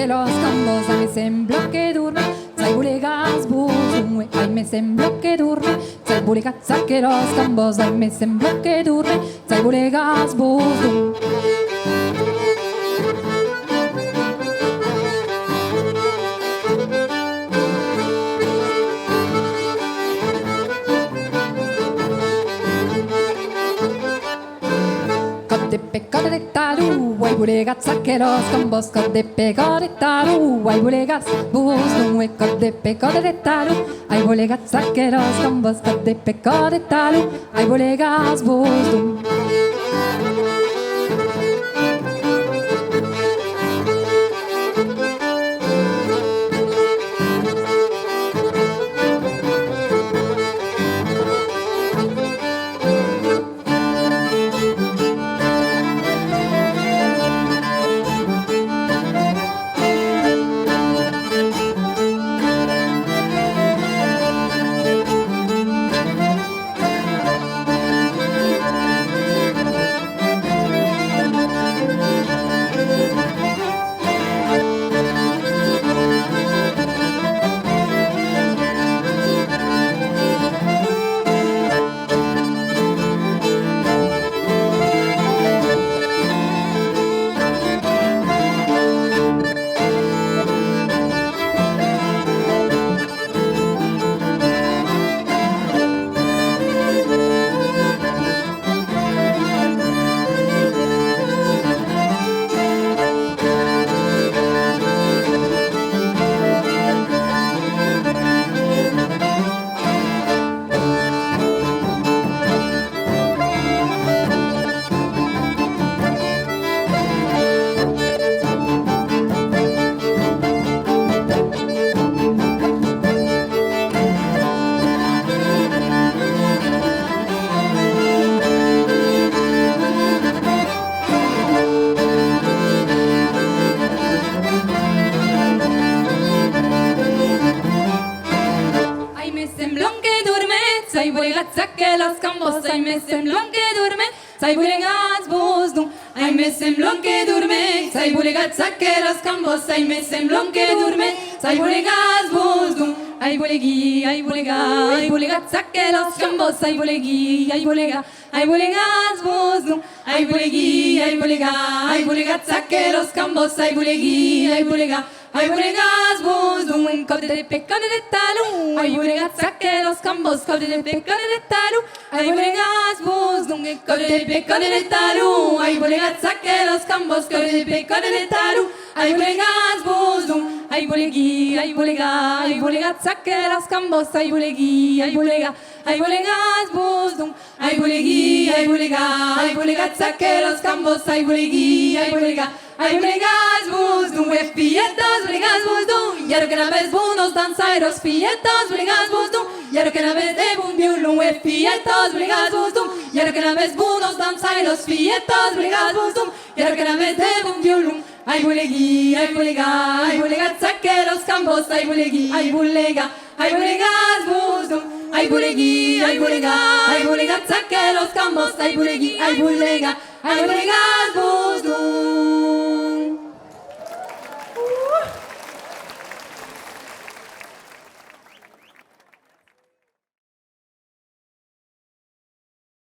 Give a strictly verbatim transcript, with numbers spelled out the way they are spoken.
Los cambòs, ai me sembla que dorme, s'ai bolegatz vos donc, ai me sembla que dorme, s'ai bolegatz aquelos cambòs, ai me sembla que dorme, s'ai bolegatz vos donc. Còp de pè, còp de talon, ai bolegatz aquelos cambòs, còp de pè, còp de talon, ai bolegatz vos donc, e còp de pè, còp de talon, ai bolegatz aquelos cambòs, còp de pè, còp de talon, ai bolegatz vos donc. Ai me sembla que dormetz, ai bolegatz aquelos cambòs, ai me sembla que dormetz, ai bolegatz vos donc. Ai me sembla que dormetz, ai bolegatz aquelos cambòs, ai me sembla que dormetz, ai bolegatz vos donc. Ai bolegui, ai bolega, ai bolegatz aquelos cambòs, ai bolegui, ai bolega, ai bolegatz vos donc. Ai bolegui, ai bolega, ai bolegatz aquelos cambòs, ai bolegui, ai bolega, ai bolegatz vos donc. Un còp de pè, còp de talon, ai bolegatz aquelos cambòs, còp de pè, còp de talon, ai bolegatz vos donc. E còp de pè, còp de talon, ai bolegatz aquelos cambòs, còp de pè, còp de talon, ai bolegatz vos donc. Ai bolegui, ai bolega, ai bolegatz aquelos cambòs, ai bolegui, ai bolega, ai bolegatz vos donc. Ai bolegui, ai bolega, ai bolegatz aquelos cambòs, ai bolegui, ai bolega, ai bolegatz vos donc. E filhetas, bolegatz vos donc, i ara que n'avètz bonas dançairas, filhetas, bolegatz vos donc, i ara que n'avètz de bon violon. E filhetas, bolegatz vos donc, i ara que n'avètz bonas dançairas, filhetas, bolegatz vos donc, i ara que n'avètz de bon violon. Ai bolegui, ai bolega, ai bolegatz aquelos cambòs, ai bolegui, ai bolega, ai bolegatz vos donc. Ai bolegui, ai bolega, ai bolegatz aquelos cambòs, ai bolegui, ai bolega, ai bolegatz vos donc.